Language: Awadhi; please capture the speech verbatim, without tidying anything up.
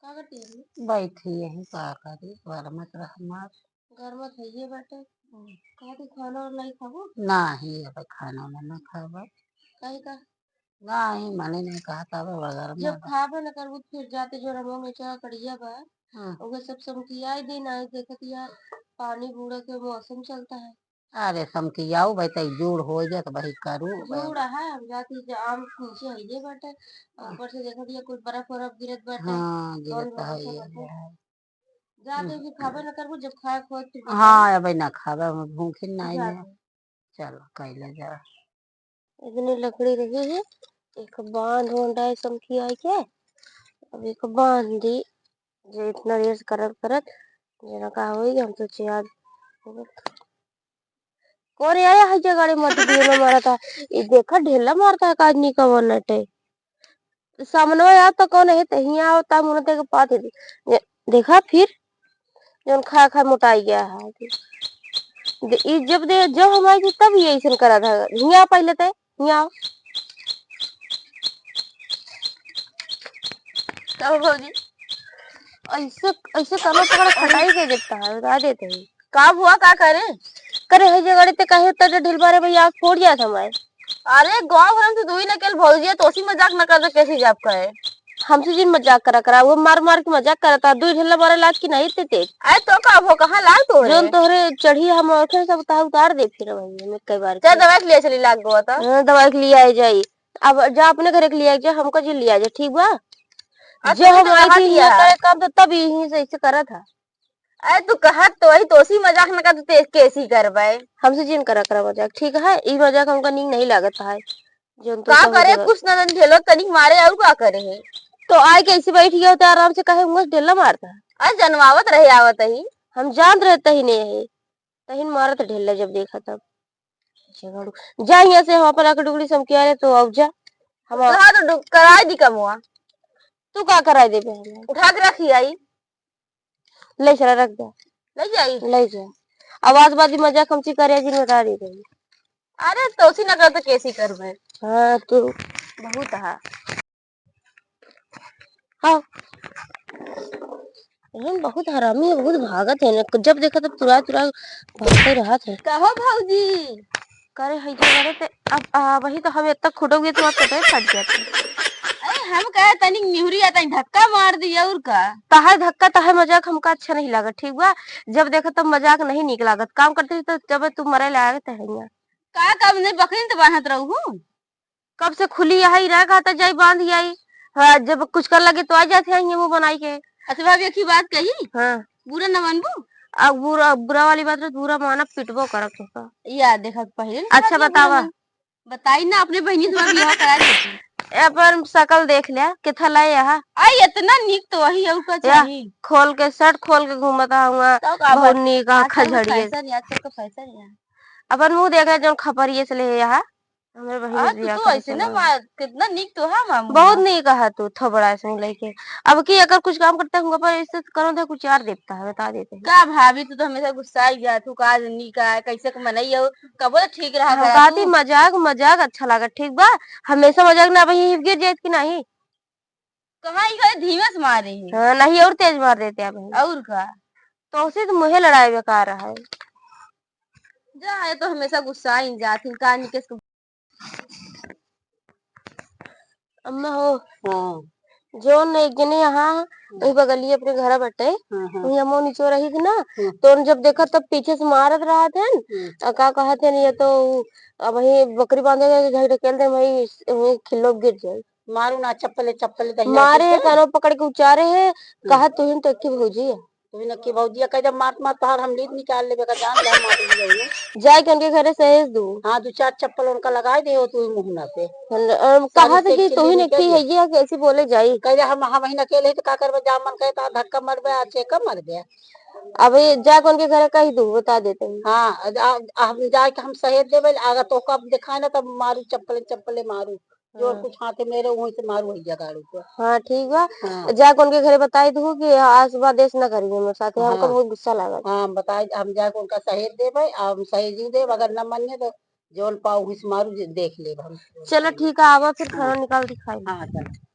का करती है? बैठी यहीं, का करी, घर में तो रहना। घर में तो हइये बाटे। हम्म। कहा तू खाना और नहीं खाबो? नाही, अब खाना वाना ना खाबो। काहे का? नाही, मने नहीं कहा था, अब घर में जब अब खाबे न करबू, फिर जाते जो रमो में चढ़ा कड़िया बा, हाँ। उहे सब समकियाई दे, नाही देखत या पानी बूढ़ा के मौसम चलता है। अरे समकियाऊ भाई, तई जूड़ हो जात भाई, करू भाई। जूड़ है, हम जाती जे आम नीचे हइये बाटे, हाँ। ऊपर से देखत या कुछ बर्फ उर्फ गिरत बाटे, हाँ, कौन गिरत भरोसा है, बाटे। है। जा, हम्म। तू भी खाबे न करबू, जब खाए के होत, तू हाँ, बताओ। अबे ना खाबे, हम भूखी नाई जा ना। तू। चलो, कैले जा। इतनी लकड़ी रही है, एक बांध होंडा है समकियाई के, अब एक बांध दी, जे इतना देर से करत करत, जना का होई, हम तो चिराग कौन आया है जे गाड़ी मत दिए में मारत है? ये देखा ढेला मारत है, का आदमी का बनट है। सामने आया तो कौन है, तो हियाँ आवता, मुन देख पाते दे। ये देखा फिर, जौन खा खा मोटाई गया है। दे-, ई जब दे, जब हम आई थी तब ये ऐसन करा था। हियाँ पहले ते, हियाँ आओ। का हो भौजी? ऐसे, ऐसे कनो पकड़ खटाई के देता है, बता देते हैं। का हुआ, का करे? करे है जे गाड़ी ते काहे उतना ढील मारे भैया, फोड़ जात हमारे। अरे गाँव भर में तो दुई नकेल भौजी है, तो उसी मजाक न कर दे, कैसी जाप का है? हमसे जिन मजाक करा करा, वो मार मार के मजाक करता, दुई ढेला मारे लाग कि नहीं ते तेज। अरे तो का हो, कहाँ लाग तोहरे? जोन तोहरे चढ़ी हम और सब उतार, उतार दे फिर वही में कई बार चल के। दवाई के लिए चली लाग गो तो। हाँ, दवाई के लिए आई जाई। अब जा अपने घरे के लिए आई जा, हमको जिन लिया जा, ठीक बा? अब जे तू हम तो आई कहा थी दिया। यहाँ करे काम तो तब यहीं से ऐसे करा था। अरे तू कहत तो वही, तो उसी मजाक न कर, तू ते-, कैसी करबे? हमसे जिन करा करा मजाक, ठीक है? ई मजाक हमका नीक नहीं लागत है। जौन तू का समझ करे, गए। कुछ ना झेलो, तनिक मारे और का करे है? तो आए के ऐसे बैठ गया होते आराम से, काहे मुँह से ढेला मारता है? अरे जनवावत रहे आवत ही। हम जानत रहे तही नहीं है, तहिन मारत ढेला जब देखा तब। झगड़ू। जा यहाँ से हम अपन आके डुगड़ी समकिया ले, तो अब जा। हम कहा तो डु-, कराई दी कमुआ। तू का कराई देबे हमें? उठा के रखी आई। ले चला, रख दे। ले जाई? ले जा। आवाज बाजी मजाक हमसे करे, जिन बता दे रही। अरे, तो उसी नगर तो कैसी करबे? हाँ, तू। बहुत हा। हाँ। लेकिन बहुत हरामी है, बहुत भागत है ना, जब देखा तब तुरा तुरा भागते रहत है। कहो भौजी। करे है जे करे ते, अब, आ, वही तो हम इतना खुटोगे तो आप कतई फट जाते। अरे हम कहे तनिक निहुरी आ, तनी धक्का मार दिया और का? तहार धक्का, तहार मजाक हमका अच्छा नहीं लागत, ठीक बा? जब देखा तब मजाक नहीं नीक लागत, काम करते तो जब तू मरे लागत है यहाँ। का कब नहीं बकरी तो बांधत रहू? कब से खुली है, रह कहता जाई बांध आई। हाँ, जब कुछ कर लगे तो आ जाते हैं ये मुंह बनाई के। अच्छा भाभी, एक ही बात कही? हाँ। बुरा न मानबू? अब बुरा, बुरा वाली बात रहे, बुरा मानब, पिटबो करब तोका। या देखा, पहले न अच्छा, बात ये बतावा। बुरा नहीं। बताई ना, अपने बहनी से बियाह करा देती। ए, अपन शकल देख लिया, किथा लाए यहाँ। आई, इतना नीक तो वही है, का या, चाहिए? खोल के, शर्ट खोल के घूमता हुआ, तो का बहुत बात? नीक है, आजकल के खजड़िए। फैशन है, आजकल का फैशन है। अपन मुंह देखे, जौन खपरिए से ले यहाँ। हमरे बहिन आ, तू बियाह तो करे ऐसे ना चलो। मार, कितना नीक तो है मामू बहुत माँ। नीक है तू, थोबड़ा ऐसे ही लेके। अब की अगर कुछ काम करते होंगे पर ऐसे करो तो कुछ यार देता है, बता देते हैं। का भाभी, तू तो हमेशा गुस्सा ही जात हो, का आज नीक है, कैसे के मनई हो, कबो तो ठीक रहा हम करा कहती तू। मजाक, मजाक अच्छा लगा, ठीक बा? हमेशा मजाक ना, अब यही गिर जाए कि नहीं? कहाँ ही गए, धीमे से मारे ही। हाँ, नहीं और तेज मार देते अब। और का? तो उसे तो मुँहे लड़ाई बेकार है। जा, ये तो हमेशा गुस्सा ही जात ही, का निकेश के अम्मा हो, हाँ। जौन एक जने यहाँ, हम्म। वही बगलिए अपने घर बटे, हाँ, हाँ। वही अम्मा नीचे रही थी ना, हम्म। तो उन जब देखा तब पीछे से मारत रहत हन, हम्म। और का कहत हन, ये तो अब वही बकरी बांधे के घर ढकेल दे, वही, वही खिल्लो गिर जाए। मारू ना चप्पले, चप्पले दहिया मारे के। कानो पकड़ के उचारे है, हम्म। कहा तुहिन तो एक ही भौजी है। तुही नक्की भौजिया कह जब मात मात तोहार हम लीद निकाल लेबे का जान ले हम मार दी जाई। जाए के उनके घरे सहेज दू। हाँ, दू चार चप्पल उनका लगाई दे हो तू मुहना पे। हम, अम, सारी कहा था से कि चिल्ली तोही निकल नक्की गई। है ये कैसे बोले जाई। कह दे हम, हम ही अकेले ही तो का करबे, जा मन कहे तो धक्का मरबे, आ चेका मरबे। अब ये जाके उनके घरे कह दू, बता देते हैं। हाँ, आ, आ, हम जाके हम सहेज देबे, अगर तो कब दिखाए ना तब मारू चप्पले चप्पले मारू। जो हाँ। कुछ हाथे मेरे वहीं से मारू भैया गाड़ू को। हाँ, ठीक बा। हाँ। जाके उनके घरे बताई दू कि आज के बाद ऐसे ना करिए मेरे साथ, हमको हाँ। बहुत गुस्सा लागल। हाँ, हम बताई, हम जाके उनका सहेज देबे, हम सहेज ही देब, अगर ना मानिए तो जौन पाओ वहीं से मारू, जे-, देख लेब हम। चलो ठीक है, आवा फिर हाँ। खाना निकाल दिखाई। हाँ, चलो।